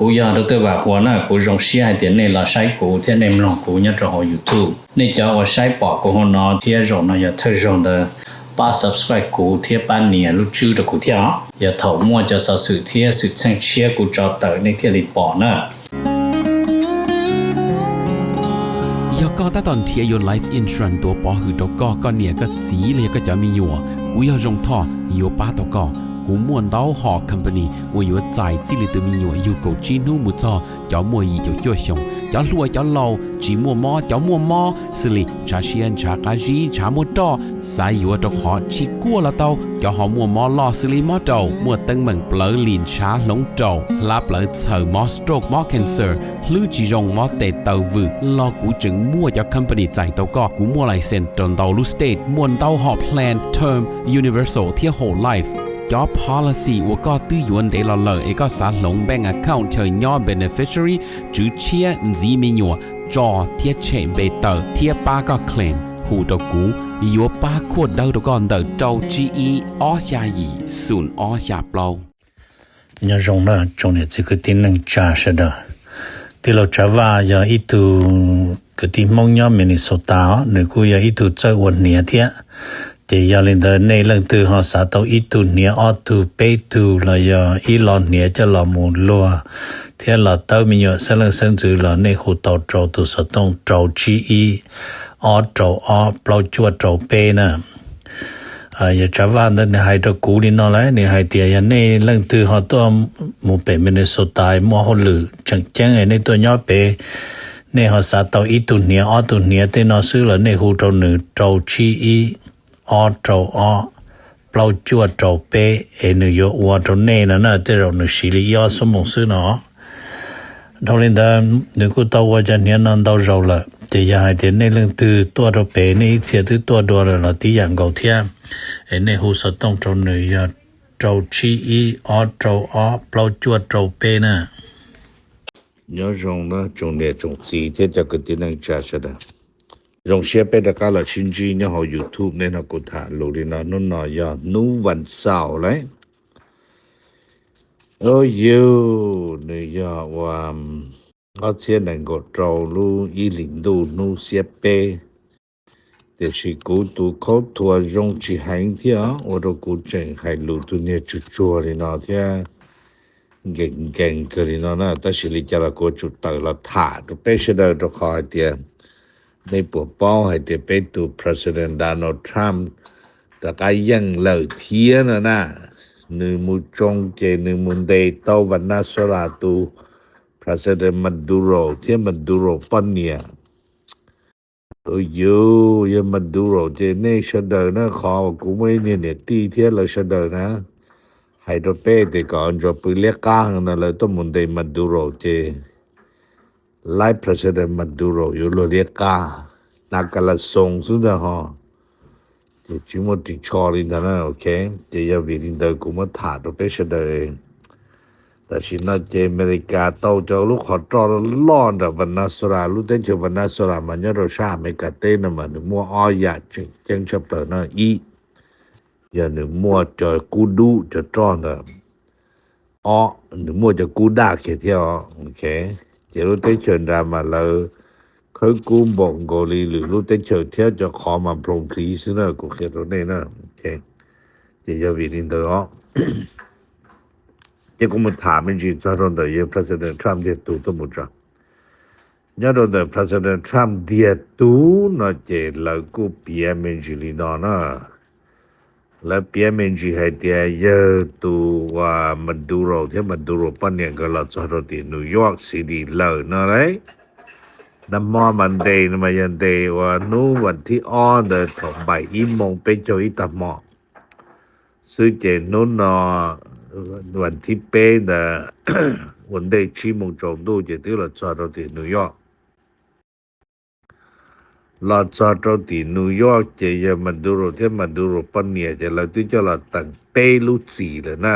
Kuv yog Dr. Vam Huas na, kuv zoo siab hais tias nej los saib kuv thiab nej mloog kuv nyob rau hauv YouTube. Nej cov uas saib pom kuv hauv no thiab zaum no yog thawj zaug ntawd, pab subscribe kuv thiab pab nias lub tswb rau kuv thiab os. Yog thaum muaj cov xov xwm thiab xwm txheej tshiab kuv tso tawm nej thiaj li pom na. Yog koj tab tom nrhiav yuav life insurance tuav pov hwm rau koj, koj niam koj txiv los yog koj cov me nyuam, kuv yog Zoo Thoj yuav pab tau koj. Kuv muaj ntau hom company uas yuav txais txij li tus me nyuam yug kaum tsib hnub mus txog cov muaj yim caum cuaj xyoos, cov hluas cov laus, tsis muaj mob cov muaj mob, xws li ntshav siab ntshav qab zib ntshav muaj roj, xav yuav rau qhov tsis kuaj los tau, cov ho muaj mob loj xws li mob raum, muaj teeb meem plawv lim ntshav hloov raum, hlab plawv txhaws, mob stroke mob cancer, hlwb tsis zoo mob tes taw vwm los kuv tseem muaj cov company txais tau koj. Kuv muaj license rau ntau lub state, muaj ntau hom plan term, universal thiab whole life. Cov policy uas koj twb yuav ntev los lawm es koj xav hloov bank account chaw nyob beneficiary, tswv tshiab, ntxiv me nyuam, tso thiab tshem npe tawm thiab pab koj claim, hu rau kuv, yuav pab khuaj dawb rau koj ntawm rau tsib ib ob xya yim xoom ob xya plaub. Nyob zoo na tsoom niam txiv kwv tij neej tsa sawv daws. Tij laug Tsav Vaj yog ib tug kwv tij Hmoob nyob Minnesota os, nws kuj yog ib tug txawj ua hniav thiab. Ces yog li ntawd nej leej twg ho xav tau ib tug hniav ob tug peb tug los yog ib lo hniav coj los mus luag thiab los tawb me nyuam xeeb leej xeeb ntxwv los nej hu tau rau tus xov tooj rau tsib ib ob rau ob plaub cuaj rau peb na. Yog Tsav Vaj ntawd nws hais rau kuv li no lawm, nws hais tias yog nej leej twg ho tuaj mus pem Minnesota muaj hauj lwm tseem ceeb nej tuaj nyob pem, nej ho xav tau ib tug hniav ob tug hniav tej no xwb los nej hu rau nws rau tsib ib ob rau ob plaub cuaj rau peb es nws yuav ua rau nej no na, tej zaum nws siv li ib ob xuab moos xwb no. Dhau li ntawd nws kuj tau ua cov hniav no ntau zaus lawm, ces yog hais tias nej leej twg tuaj rau pem nej ib txhia twb tuaj dua lawm los tib yam nkaus thiab, es nej hu xov tooj rau nws yog rau tsib ib ob rau ob plaub cuaj rau peb na. Nyob zoo na tsoom niam tsoom txiv thiab cov kwv tij neej tsa sawv daws. Zoo siab peb rov qab los sib ntsib nyob hauv YouTube. Nej hnov kuv tham lus li no, hnub no yog hnub vas xaum lawm. Yus, nws yog ua ob txhiab nees nkaum rau lub ib hlis ntuj hnub xiab peb. Tiam sis kuv tus khaub thuas zoo tsis heev thiab ua rau kuv tseem hais lus tus niag tsuag tsuag li no thiab nkees nkees kawg li no na. Tab sis li cas los kuv tsum tawm los tham rau peb sawv daws rau qhov hais tias nej puas paub hais tias peb tus President Donald Trump rov qab yeej lawm thiab no na. Nws mus tsoo ces nws mus ntes tau Venezuela tus President Maduro thiab Maduro poj niam. Yus, yog Maduro ces nej sawv daws na, qhov uas kuv muaj ib niag niam tij thiab lawv sawv daws na hais rau peb tias kom ntsuas pw liab qab no, lawv tuaj mus ntes Maduro ces laib President Maduro yuav luag liab qab, hnav ka la xoo xwb ntag ho. Ces tsis muaj ris tsho li ntawd na, ok. Ces yog vim li ntawd kuv muab tham rau peb sawv daws. Tam sim no ces Amelikas tau cov lub qhov roj loj nram Venezuela, lub teb chaws Venezuela mas nyob rau sab Amelikas teb no mas nws muaj ob yam tseem ceeb tshaj plaws no. Ib, yog nws muaj cov kub dub cov roj ntawd. Ob, nws muaj cov kub daj kiag thiab os. Ces lub teb chaws nrad mas lawv khawb kub npaum nkaus li lwm lub teb chaws thiab cov qhov mas nploo plhiv xwb na, kuv qhia rau nej na. Ces yog vim li ntawd os, ces kuv mus tham me ntsis txog rau ntawm yawg President Trump ntiag tug tuaj mus tso. Nyob rau ntawm President Trump ntiag tug no ces lawv kuj piav me ntsis li no na. Lawv piav me ntsis hais tias yawg tus Maduro thiab Maduro poj niam nkawd los txog rau tim New York City lawm no lauj. Nag hmo Monday no mas yog ntes ua hnub vas thib ob ntawd thaum npaim ib moos peb caug ib tag hmo xwb, ces hnub no vas thib peb ntawd ua ntej tsib moos tsaus ntuj ces twb los txog rau tim New York. Los txog rau tim New York ces yawg Maduro thiab Maduro poj niam ces lawv twb coj los teem peb lub txim lawm na.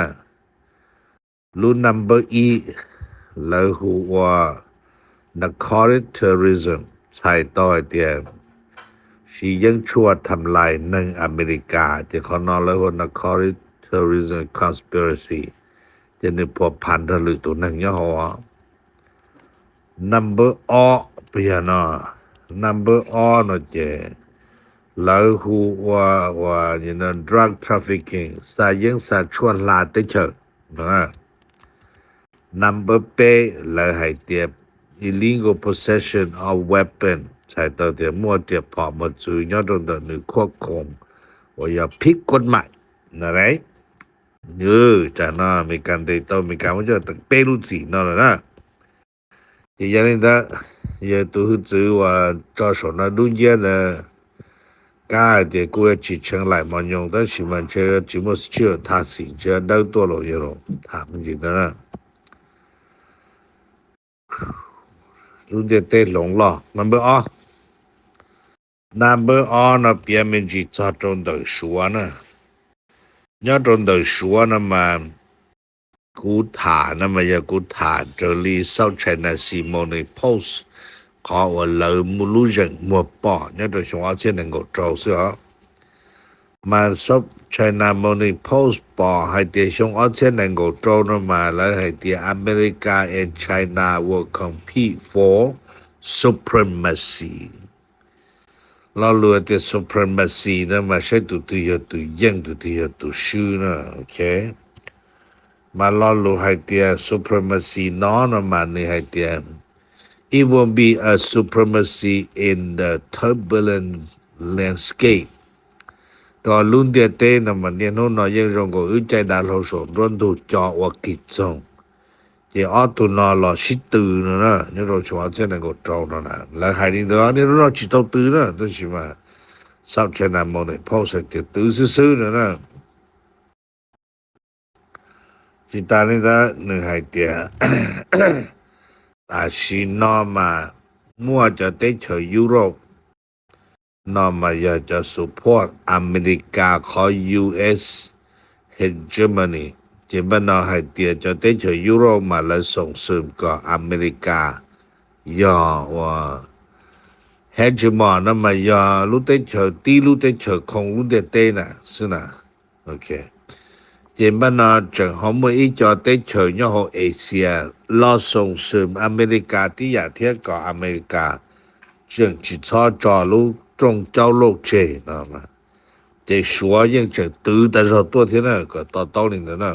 Lub number ib, lawv hu ua narcotic terrorism, txhais tau hais tias siv yeeb tshuaj tham lais neeg Amelikas, ces qhov no lawv hu ua narcotic terrorism conspiracy, ces nws phuam phav nrog lwm tus neeg nyob hauv. Number ob puas yog no? Number ob no ces lawv hu ua, ua drug trafficking, xa yeeb xa tshuaj hla teb chaws. Number peb lawv hais tias illegal possession of weapon, txhais tau tias muaj riam phom mos txwv nyob rau ntawm nws khuab khoom uas yog phib kuab maim no. Tsam no Amelikas ntes tau, Amelikas muab coj tau peb lub txim no lawm na. Ces yog li ntawd, yog tus hwj txwv uas tso saum no dub nciab ntawd, kab hais tias kuj yuav tsis tshee laim mos nyoos, tab sis mas ntshe tsis muaj sij hawm thaj xim, ntshe dawb tuaj los yog los tham me ntsis ntawd na. Lub ntiaj teb hloov loj. Number ob, number ob no piav me ntsis txog rau ntawm Suav na. Nyob rau ntawm Suav no mas kuv tham no mas yog kuv tham raws li South China Sea Morning Post, qhov uas lawv lub zeem muag pom nyob rau xyoo ob txhiab nees nkaum rau xwb os. Mas South China Morning Post pom hais tias xyoo ob txhiab nees nkaum rau no mas lawv hais tias America and China will compete for supremacy. Lo lus tias supremacy no mas saib tus twg yog tus yeej, tus twg yog tus swb na. Ok, mas lo lus hais tias supremacy no no mas nws hais tias it will be a supremacy in the turbulent landscape. Rau lub ntiaj teb no mas niaj hnub no yeej zoo nkaus wb caij dav hlau saum nruab ntug co ua kis txoog, ces ob tug no los sib tw no na. Nyob rau xyoo ob txhiab nees nkaum rau no na lawv hais li ntawd, niaj hnub no tsis tau tw na, tab sis mas South China Morning Post hais tias tw xwb xwb no na. Tsis tas li ntawd nws hais tias tam sim no mas muaj cov teb chaws Europe no mas yog cov support Amelikas qhov U S hegemony. Ces npaj no hais tias cov teb chaws Europe mas lawv xoom xwm kom Amelikas yog ua hegemon no mas yog lub teb chaws, tib lub teb chaws khoo lub ntiaj teb na xwb na. Ces npaj no tseem ho muaj ib co teb chaws nyob hauv Asia los xoom xwm Amelikas tib yam thiab kom Amelikas tseem tsis txhob tso lub rooj caub lauj tseg no. Ces Suav yeej tseem twv tas zog tuaj thiab na, kom to taub li ntawd na.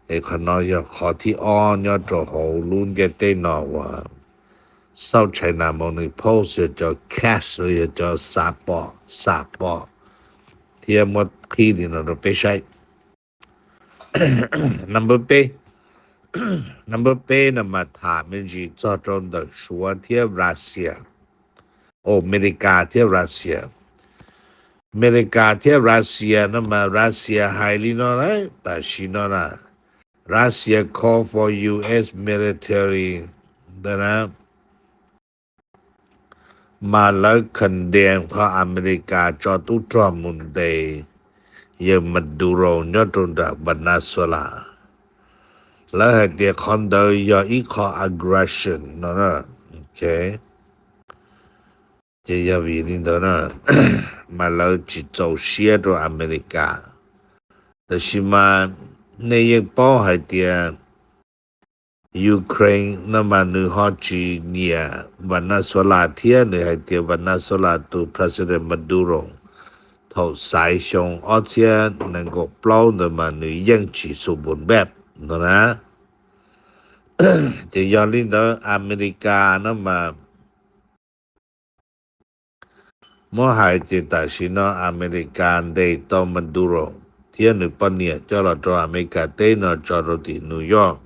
Es qhov no yog qhov thib ob nyob rau hauv lub ntiaj teb no uas South China Morning Post yog cov cast, yog cov xa pom, xa pom thiab muab qhib li no rau peb saib. Number peb, number peb no mas tham me ntsis txog rau ntawm Suav thiab Russia, o, Amelikas thiab Russia. Amelikas thiab Russia no mas Russia hais li no lawm tam sim no na, Russia call for U S military ntawd na. Mas lawv condemn qhov Amelikas tso tub rog mus ntes yawg Maduro nyob rau nram Venezuela. Lawv hais tias qhov ntawd yog ib qho aggression no na. Ces yog vim li ntawd na, mas lawv tsis txaus siab rau Amelikas. Tab sis mas nej yeej paub hais tias Ukraine no mas nws ho tsis nyiam Venezuela thiab, nws hais tias Venezuela tus President Maduro thaum xaiv xyoo ob txhiab nees nkaum plaub ntawd mas nws yeej tsis xu npun npej no na. Ces yog li ntawd Amelikas no mas muab hais ces tam sim no Amelikas ntes tau Maduro thiab nws poj niam coj los rau Amelikas teb no tso rau tim New York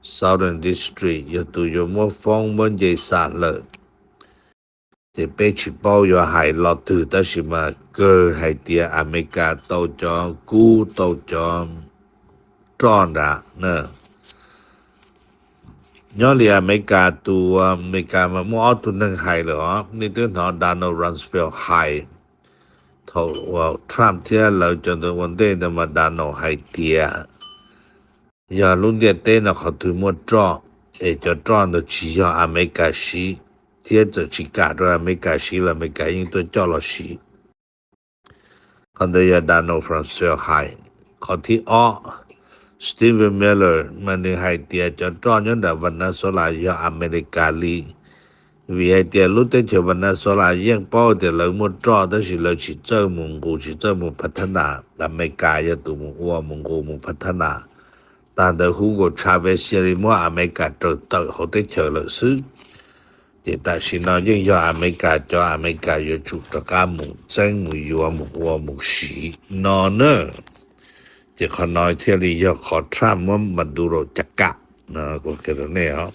Southern District yog tus yuav muab foob muab nce xam lawm. Ces peb tsis paub yuav hais lo twg tab sis mas kawg hais tias Amelikas tau cov kub tau cov roj nrad na. Nyob li Amelikas tus, Amelikas mas muaj ob tug neeg hais lawm os. Nej twb hnov Donald Rumsfeld hais thaum uas Trump thiab lawv cov ntawd ua ntej ntawd mas Donald hais tias yog lub ntiaj teb no qhov twg muaj roj es cov roj ntawd tsis yog Amelikas siv thiab txawm tsis kam rau Amelikas siv los Amelikas yeej tuaj coj los siv. Qhov ntawd yog Donald Rumsfeld hais. Qhov thib ob, Stephen Miller mas nws hais tias cov roj nyob nram Venezuela yog Amelikas li, vim hais tias lub teb chaws Venezuela yeej paub tias lawv muaj roj tab sis lawv tsis txawj mus nqus, tsis txawj mus pha thab nas. Amelikas yog tus mus ua, mus nqus, mus pha thab nas. Tag ntawd Hugo Chavez cia li muab Amelikas raws tawm hauv teb chaws lawm xwb. Ces tam sim no yeej yog Amelikas cov, Amelikas yuav tsum rov qab mus txeeb, mus yuav, mus ua, mus siv no na. Ces qhov no thiaj li yog qhov Trump muab Maduro cav kam no, kuv qhia rau nej os.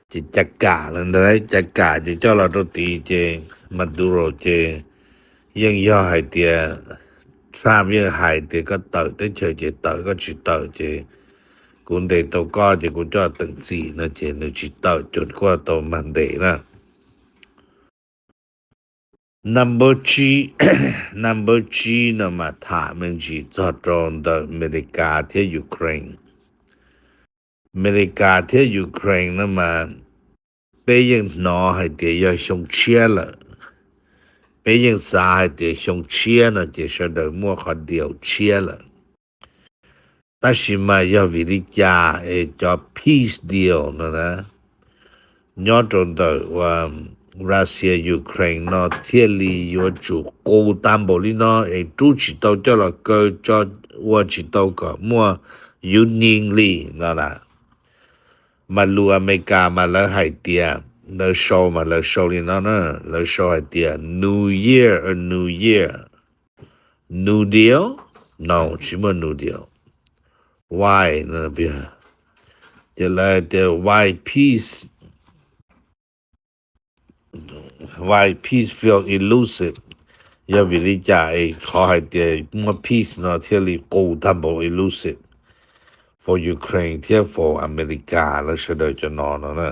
Ces cav kam lawm ntag, cav kam ces coj los rau tid ces Maduro ces yeej yog hais tias Trump yeej hais tias koj tawm teb chaws ces tawm, koj tsis tawm ces kuv ntes tau koj ces kuv coj teem txim no ces nws tsis tawm, ces kuj tau mag ntes na. Number tsib, number tsib no mas tham me ntsis txog rau ntawm Amelikas thiab Ukraine. Amelikas thiab Ukraine no mas peb yeej hnov hais tias yog xyoo tshiab lawm, peb yeej xav hais tias xyoo tshiab no ces sawv daws muaj qhov deal tshiab lawm. Tab sis mas yog vim li cas es cov peace deal no na, nyob rau ntawm ua Russia Ukraine no thiaj li yuav tsum qus tag npaum li no es rub tsis tau coj los kaw, tso, ua tsis tau kom muaj union li no lawm. Mas lus Amelikas mas lawv hais tias, lawv sau mas lawv sau li no na, lawv sau hais tias New Year, a New Year, New Deal, no, tsis muaj New Deal. Why no, ces lawv hais tias why peace, why peace feel elusive, yog vim li cas es qhov hais tias muaj peace no thiaj li qus tag npaum elusive for Ukraine thiab for Amelikas lawv sawv daws cov no no na.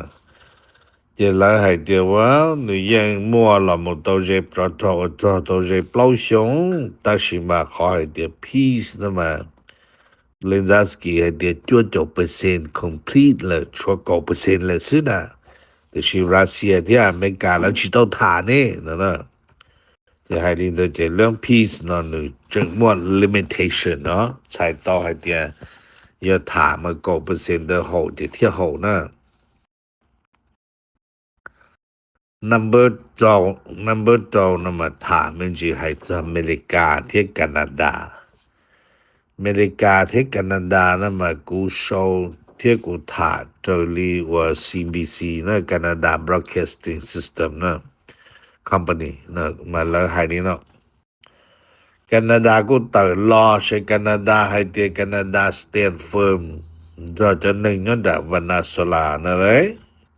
Ces lawv hais tias ua nws yeej muaj los mus tau ze rov rog ua rog tau ze plaub xyoo, tab sis mas qhov hais tias peace no mas Zelensky hais tias cuaj caum percent complete lawm, tshuav kaum percent lawm xwb na. Tiam sis Russia thiab Amelikas lawv tsis tau tham ne no na. Ces hais li ntawd ces lub peace no nws tseem muaj limitation no, txhais tau hais tias yog tham mas kaum percent ntawd haum ces thiaj haum na. Number rau, number rau no mas tham me ntsis hais txog Amelikas thiab Canada. Amelikas thiab Canada no mas kuv sau thiab kuv tham raws li uas C B C na, Canada Broadcasting System na, company na, mas lawv hais li no. Canada kuj tawm los, ces Canada hais tias Canada stand firm nrog cov neeg nyob nram Venezuela na,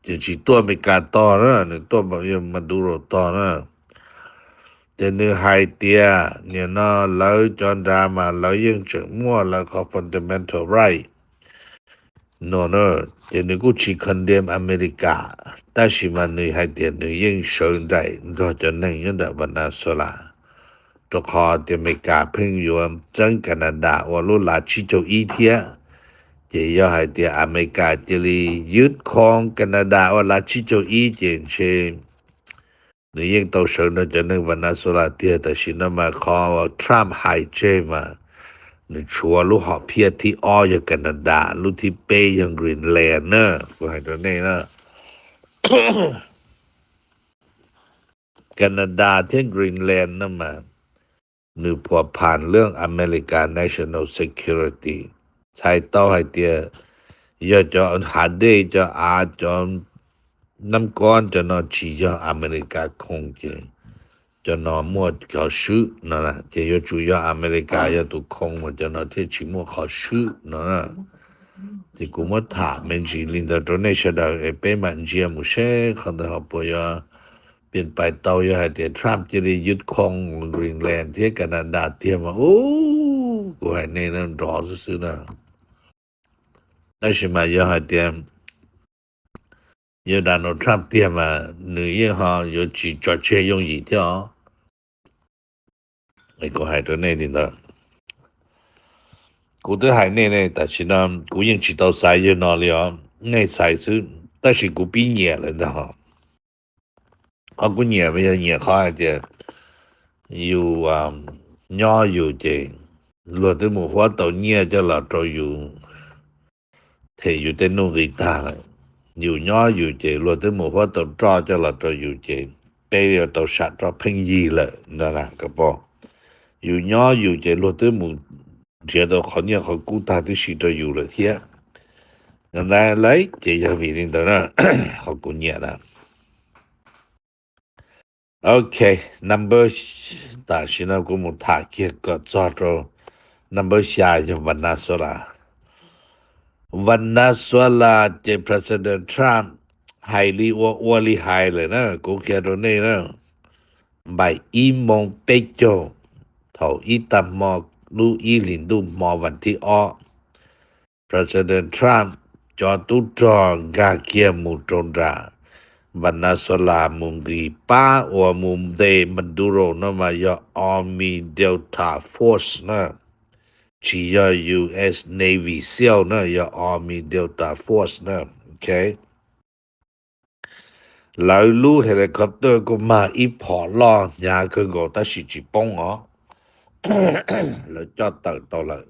ces tsis tuaj Amelikas tog na, nws tuaj Maduro tog na. Ces nws hais tias nim no lawv cov nrad mas lawv yeej tseem muaj lawv qhov fundamental right no na. Ces nws kuj tsis condemn Amelikas, tab sis mas nws hais tias nws yeej sawv nraim nrog cov neeg nyob nram Venezuela, rau qhov tias Amelikas pheej yuav txeeb Canada ua lub lav tsib caug ib thiab. Ces yog hais tias Amelikas cia li ywj khoom Canada ua lav tsib caug ib ces ntshe nws yeej tau sawv nrog cov neeg Venezuela tiag. Tam sim no mas qhov Trump hais tseg mas nws tshuav lub hom phiaj thib ob yog Canada, lub thib peb yog Greenland na, kuv hais rau nej na. Canada thiab Greenland no mas nws phuam phas lub America National Security, txhais tau hais tias yog cov hav dej, cov av, cov nab kob, cov no tsis yog America khoom ces cov no muaj qhov swb no na, ces yuav tsum yog America yog tus khoom mas cov no thiaj tsis muaj qhov swb no na. Ces kuv muab tham me ntsis li ntawd rau nej sawv daws es peb mam ntsia mus seb qhov ntawd ho puas yuav piam pais tau. Yog hais tias Trump cia li ywj khoom Greenland thiab Canada tiag mas ub, kuv hais nej nrov xwb xwb na. Tab sis mas yog hais tias yog Donald Trump tiag mas nws yeej ho yuav tsis tso tseg yooj yim thiab os. Kuv hais rau nej li ntawd. Kuv twb hais nej ne, tam sim no kuv yeej tsis tau xaiv yawg no li os, nej xaiv xwb, tab sis kuv pib nyiam lawm ntag. Qhov kuv nyiam mas yog nyiam qhov hais tias yus nyob yus ces luag twb mus huab tau nyiaj coj los rau yus, them yus tej nuj nqis tag lawm. Yus nyob yus ces luag twb mus huab tau roj coj los rau yus ces peb yuav tau sam roj pheej yig lawm ntag na koj pom. Yus nyob yus ces luag twb mus nrhiav tau qhov nyiaj qhov kub tag tib si rau yus lawm thiab. Ntawd na, ces yog vim li ntawd na, qhov kuv nyiam na. Ok, number, tam sim no kuv mus tham kiag kom txog rau number xya yog Venezuela. Venezuela ces President Trump hais li ua ua li hais lawm na, kuv qhia rau nej na. Npaim ib moos peb caug, thaum ib tag hmo, lub ib hlis ntuj hmo vas thib ob, President Trump cov tub rog nkag kiag mus rau nram Venezuela mus nqis pab uas mus ntes Maduro no mas yog Army Delta Force na, tsis yog U S Navy SEAL na, yog Army Delta Force na. Ok, lawv lub helicopter kuj mag ib phom loj hnyav kawg nkaus tab sis tsis poob os. Lawv coj tawm tau lawm.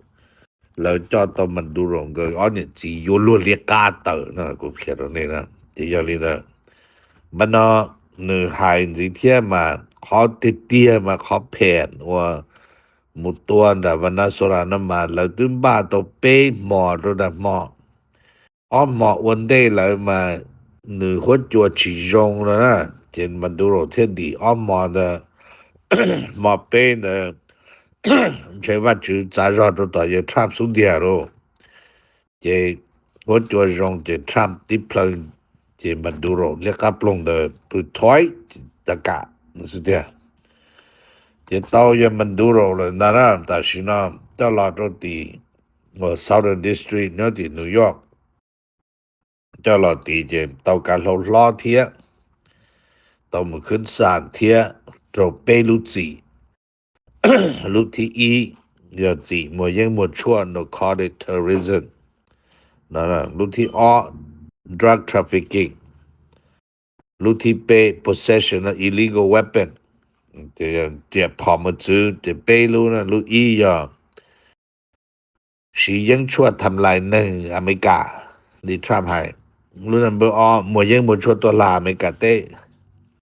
Lawv coj tau Maduro nkawd ob niam txiv yuav luag liab qab tawm no kuv qhia rau nej na. Ces yog li ntawd, npaj no nws hais ntxiv thiab mas qhov tiag tiag mas qhov phem uas mus tua nram Venezuela no mas lawv twb npaj tau peb hmo rau nram hmo. Ob hmo ua ntej lawv mas nws huab cua tsis zoo no na, ces Maduro thiaj dim ob hmo ntawd. Hmo peb ntawd ntshe Vajtswv txav zog rau tom yawg Trump xub ntiag lauj. Ces huab cua zoo ces Trump tib plhaw, ces Maduro liab qab ploog ntawd pw thoib, ta kam xwb tiag. Ces tau yawg Maduro lawm ntag na, tam sim no coj los rau tim Southern District nyob tim New York. Coj los tid ces tau kav hlau hlob thiab, tau mus khwb xam thiab rau peb lub txim. Lub thib ib yog txim muag yeeb muag tshuaj, narcotic terrorism. Lub thib ob, drug trafficking. Lub thib peb, possession of illegal weapon, riam phom mus txwv. Ces peb lub, lub ib yog siv yeeb tshuaj tham lais neeg Amelikas li Trump hais. Lub number ob, muag yeeb muag tshuaj tuaj hla Amelikas teb.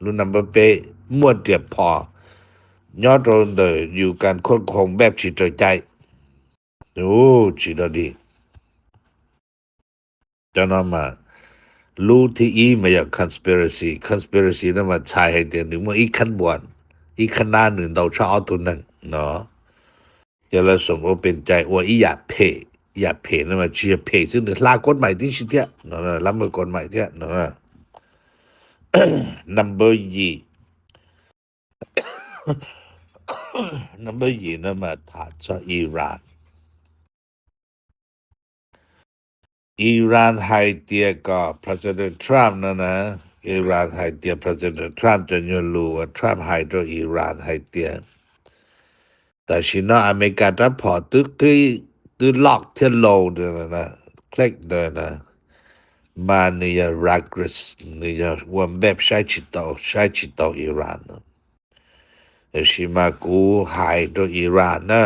Lub number peb, muaj riam phom nyob rau ntawm yus kas khuaj khoom npaj tsis raws cai. Ub, tsis dog dig. Cov no mas lub thib ib mas yog conspiracy. Conspiracy no mas txhais hais tias nws muaj ib khab npuas, ib khab nab nws ntau tshaj ob tug neeg no. Yog lawv xoom ua pes cai ua ib yam phem, yam phem no mas tsis yog phem xwb, nws hla kod mais tib si thiab no, lab muag kod mais thiab no. Number yim, number yim no mas tham txog Iran. Iran hais tias kom President Trump no na, Iran hais tias President Trump cov nyuag lus uas Trump hais rau Iran hais tias tam sim no Amelikas rab phom twb qhib, twb lock thiab load ntawd, click ntawd na, mas nws yog reckless, nws yog ua npej saib tsis taus, saib tsis taus Iran no. Tiam sis mas kuv hais rau Iran na,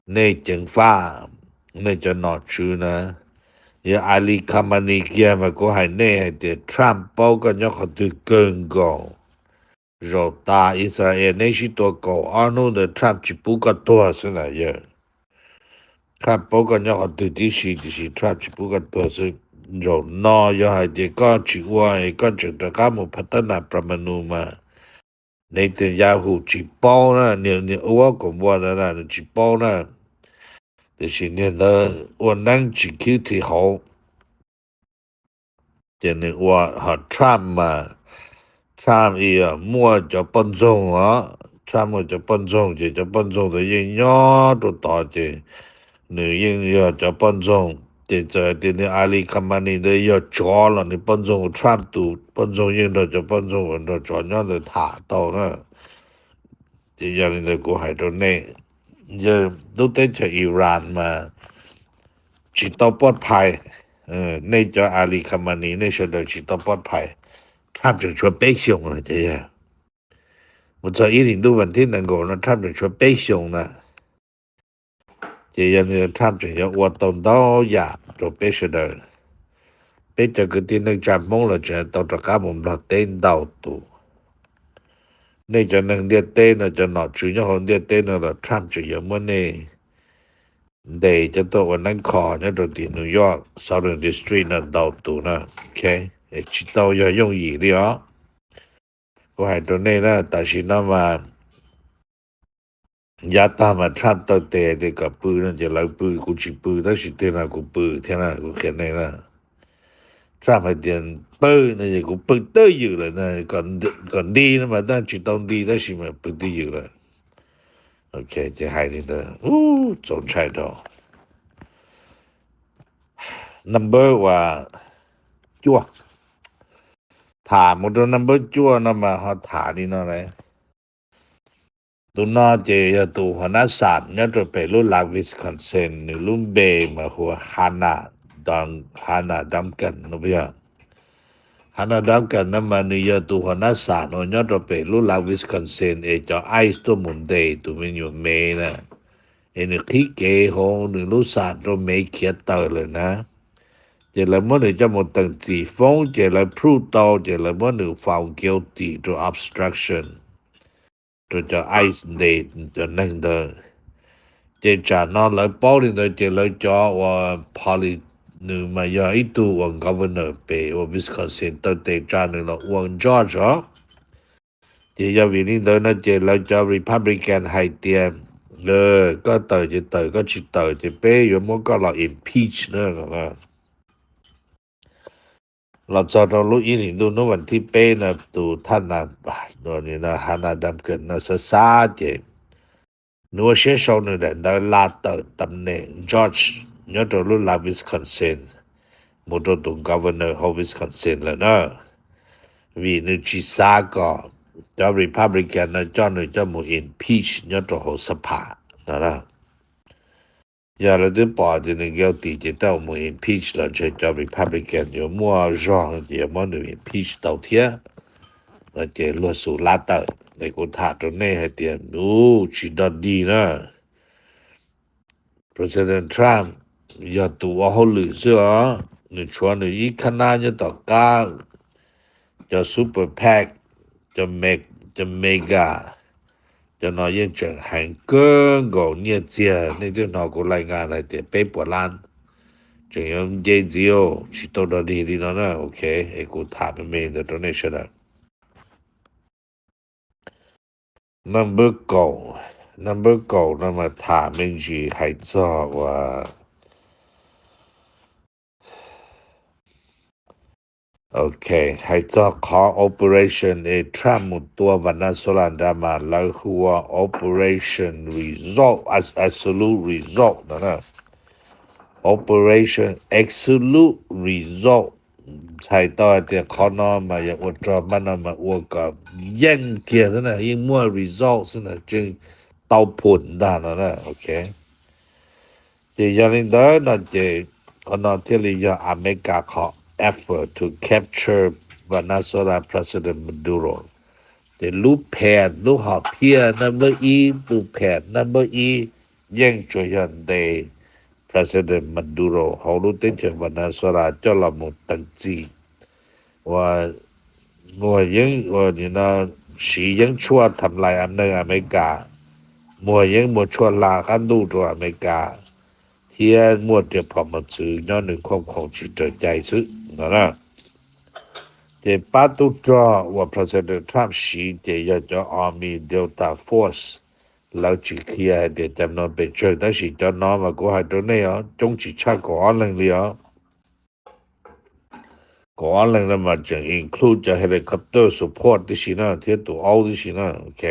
nej ceev faj, nej cov nom tswv na, yog Ali Khamenei kiag mas kuv hais nej hais tias Trump paub koj nyob qhov twg kawg nkaus. Zaum tas Israel neb sib tua kaum ob hnub ntawd Trump tsis pub koj tuag xwb na yawg. Trump paub koj nyob qhov twg tib si, tiam sis Trump tsis pub koj tuag xwb. Zaum no yog hais tias koj tsis ua es koj tseem rov qab mus phav tab nas plas ma nus mas Netanyahu tsis paub na, niag, niag ua kaum npua ntawd na nws tsis paub na. Tiam sis niag ntawd ua neeb tsis khib thim hauv. Ces nws ua, ho Trump mas, Trump muaj cov poj ntxoog os. Trump muaj cov poj ntxoog ces cov poj ntxoog ntawd yeej nyob rau tod ces nws yeej yog cov poj ntxoog. Ces txawm hais tias nws Ali Khamenei ntawd yog tsov los nws poj ntxoog, Trump tus poj ntxoog yeej nrog cov poj ntxoog uas nrog tsov nyob ntawd tham tau na. Ces yog li ntawd kuv hais rau nej, yawg, lub teb chaws Iran mas tsis tau poj phais. Nej cov Ali Khamenei nej sawv daws tsis tau poj phais. Trump tseem tshuav peb xyoos na ces yog mus txog ib hlis ntuj vas thib nees nkaum no Trump tseem tshuav peb xyoos na. Ces yog li Trump tseem yuav ua tau ntau yam rau peb sawv daws. Peb cov kwv tij neej tsa Hmoob los tseem tau rov qab mus Nplog teb ntau tus. Nej cov neeg ntiaj teb no, cov nom tswv nyob hauv ntiaj teb no los Trump tseem yuav muab nej ntes coj tuaj ua neeb kho nyob rau tim New York Southern District no ntau tus na. Ok, tsis tau yog yooj yim li os. Kuv hais rau nej na, tam sim no mas yav tag mas Trump taw tes tias kom pw no ces lawv pw, kuv tsis pw, tab sis tiag no kuv pw thiab na, kuv qhia nej na. Trump hais tias pw no ces kuv pw twj ywm lawm na, kom nti no mas tab tsis tau nti tab sis mas pw twj ywm lawm. Ok, ces hais li ntawd, txaus ntshai rau. Number uas cuaj, tham mus rau number cuaj no mas ho tham li no lawm. Tus no ces yog tus huas nab xam nyob rau pem lub lav Wisconsin, nws lub npe mas hu ua Hannah Dun-, Hannah Duncan no puas yog? Hannah Duncan no mas nws yog tus huas nab xam uas nyob rau pem lub lav Wisconsin es cov ice tuaj mus ntes tus me nyuam Mev na, es nws qhib kev hauv nws lub xam rau Mev khiav tawm lawm na. Ces lawv muab nws coj mus teem txim foob ces lawv prove tau ces lawv muab nws found guilty rau obstruction rau cov ice ntes cov neeg ntawd. Ces tsam no lawv paub li ntawd ces lawv cov uas poli, nws mas yog ib tug uas governor pem uas Wisconsin taw tes tsa nws los ua judge os. Ces yog vim li ntawd no ces lawv cov Republican hais tias, koj tawm ces tawm, koj tsis tawm ces peb yuav muab koj los impeach na. Los txog rau lub ib hlis ntuj hnub vas thib peb no tus thaj na, Hannah Duncan no xav xav ces nws ua siab sau nws daim ntawv la tawm tam neem judge nyob rau lub lav Wisconsin mus rau tus governor hauv Wisconsin lawm na, vim nws tsis xav kom cov Republican no coj nws coj mus impeach nyob rau hauv xab pham no na. Yog lawv twb pom tias nws guilty ces tej zaum mus impeach los ntshe cov Republican yuav muaj zog ces yuav muab nws impeach tau thiab. No ces luag xum la tawm es kuv tham rau nej hais tias ub tsis dog dig na. President Trump yog tus ua hauj lwm xwb os, nws tshuav nws ib khab nab nyob tom qab, cov super PAC, cov me, cov mega, cov no yeej tseem heev kawg nkaus nyiaj txiag, nej twb hnov kuv lais nkas hais tias peb puas lab, tseem yuav nce ntxiv, tsis tau dog dig li no na. Ok, es kuv tham me me ntawd rau nej sawv daws. Number kaum, number kaum no mas tham me ntsis hais txog uas, ok, hais txog qhov operation es Trump mus tua Venezuela nrad mas lawv hu ua Operation Result, Absolute Result no na. Operation Absolute Result, txhais tau hais tias qhov no mas yog ua rog npaj no mas ua kom yeej kiag xwb na, yeej muaj result xwb na, tseem tau phum ntag no na. Ok, ces yog li ntawd no ces qhov no thiaj li yog Amelikas qhov effort to capture Venezuela President Maduro. Ces lub pham, lub hom phiaj number ib, tus pham number ib yeej tsuas yog ntes President Maduro hauv lub teb chaws Venezuela coj los mus teem txim, ua muag yeeb, ua nim no siv yeeb tshuaj tham lais neeg Amelikas, muag yeeb muag tshuaj hla qab ntuj rau Amelikas, thiab muaj riam phom mos txwv nyob nws khoom khoom tsis raws cai xwb no na. Ces pab tub rog uas President Trump siv ces yog cov Army Delta Force. Lawv tsis qhia hais tias cov no pes tsawg, tab sis cov no mas kuv hais rau nej os, coob tsis tshaj kaum ob leeg li os. Kaum ob leeg no mas tseem include cov helicopter support tib si na, thiab tus aub tib si na. Ok,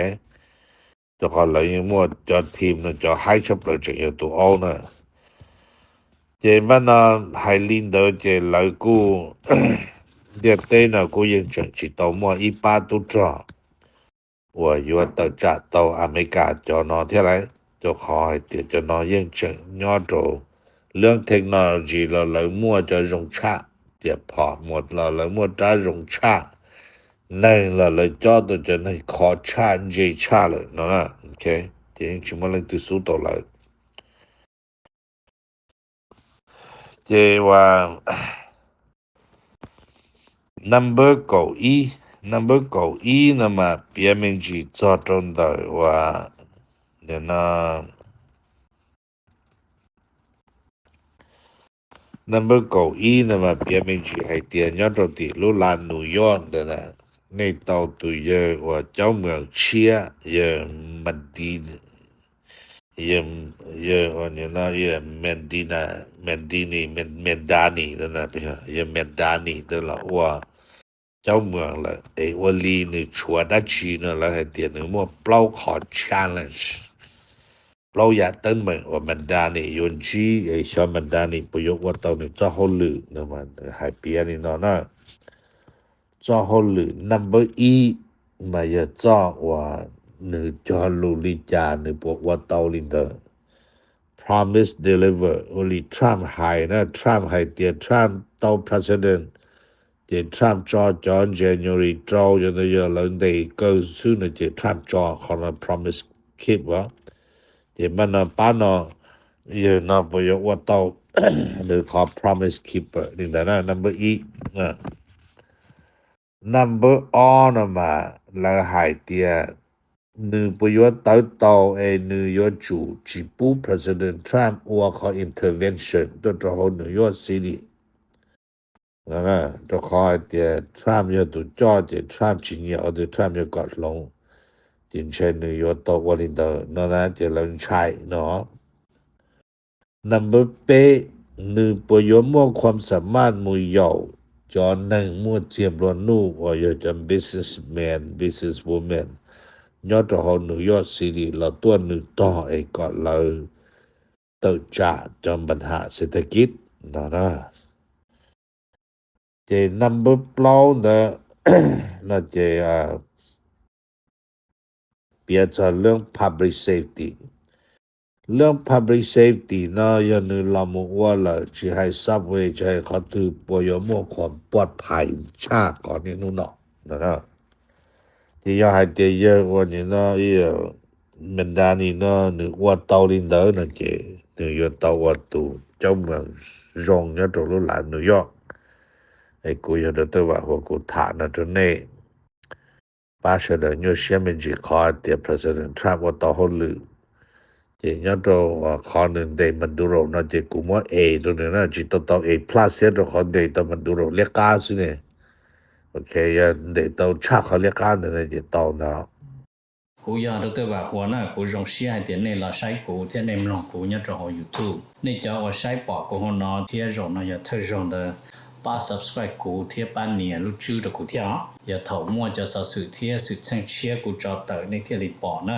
rau qhov lawv yeej muaj cov team no, cov haib tshaj plaws tseem yog tus aub na. Ces npaj no hais li ntawd ces lawv kuj, ntiaj teb no kuj yeej tseem tsis tau muaj ib pab tub rog uas yuav tawm tsam tau Amelikas cov no thiab lauj, rau qhov hais tias cov no yeej tseem nyob rau lub technology los lawv muaj cov zoo tshaj, riam phom los lawv muaj rab zoo tshaj, neeg los lawv cob tau cov neeg khov tshaj ntse tshaj lawm no na. Ok, ces yeej tsis muaj leej twg xub tau lawv. Ces uas number kaum ib, number kaum ib no mas piav me ntsis txog rau ntawm uas no, number kaum ib no mas piav me ntsis hais tias nyob rau tim lub laj New York ntawd na, nej tau tus yawg uas caub moos tshiab, yawg Mandi, yawg, yawg uas no, yawg Mandina, Mandini, Mandani, yawg Mandani ntawd los ua caub moos lawm es ua li nws tshuav dab tsi no lawv hais tias nws muaj plaub qhov challenge, plaub yam teeb meem uas Mandani yuav ntsib es xyov Mandani puas yuav ua tau nws txoj hauj lwm no mas nws hais piav li no na. Txoj hauj lwm number ib mas yog txoj uas nws cog lus li cas nws puas ua tau li ntawd. Promise deliver, ua li Trump hais na, Trump hais tias Trump tau president, ces Trump tso cov January rau, yog ntawd yog lawv ntes kaw xwb no ces Trump tso, qhov no promise keep os. Ces mas no pab no, yawg no puas yuav ua tau nws qhov promise keeper li ntawd na, number ib. Number ob no mas lawv hais tias nws puas yuav tawv tau es nws yuav tsum tsis pub President Trump ua qhov intervention tuaj rau hauv New York City. Rau qhov hais tias Trump yog tus coj ces Trump tsis nyiam qhov twg Trump yuav kom hloov, ces ntshe nws yuav tau ua li ntawd no na, ces lawv ntshai no. Number peb, nws puas yuav muaj khuam xam maj mus yaum cov neeg muaj txiag nplua nuj uas yog cov businessman, businesswoman nyob rau hauv New York City los tuaj nws tog es kom lawv tawm tsam cov npa ham xes thas kib no na. Ces number plaub ntawd no ces piav txog lub public safety. Lub public safety no yog nws los mus ua lawm tsis hais subway tsis hais qhov twg puas yuav muaj khuam pov phais tshaj qhov niaj hnub no no. Ces yog hais tias yawg ua nim no Mandani no nws ua tau li ntawd no ces nws yuav tau ua tus caub moos zoo nyob rau lub lav New York. Es kuv yog Doctor Vam Huas kuv tham no rau nej, pab sawv daws nyuaj siab me ntsis qhov tias President Trump ua tau hauj lwm. Ces nyob rau qhov nws ntes Maduro no ces kuv muab A rau nws na, tsis tau tau A plus thiab rau qhov ntes tau Maduro liab qab xwb ne. Ok, yog ntes tau tshaj qhov liab qab ntawd no ces tau ntag. Kuv yog Doctor Vam Huas na, kuv zoo siab hais tias nej los saib kuv thiab nej mloog kuv nyob rau hauv YouTube. Nej cov uas saib pom kuv hauv no thiab zaum no yog thawj zaug ntawd, pab subscribe kuv thiab pab nias lub tswb rau kuv thiab os. Yog thaum muaj cov xov xwm thiab xwm txheej tshiab kuv tso tawm nej thiaj li pom na.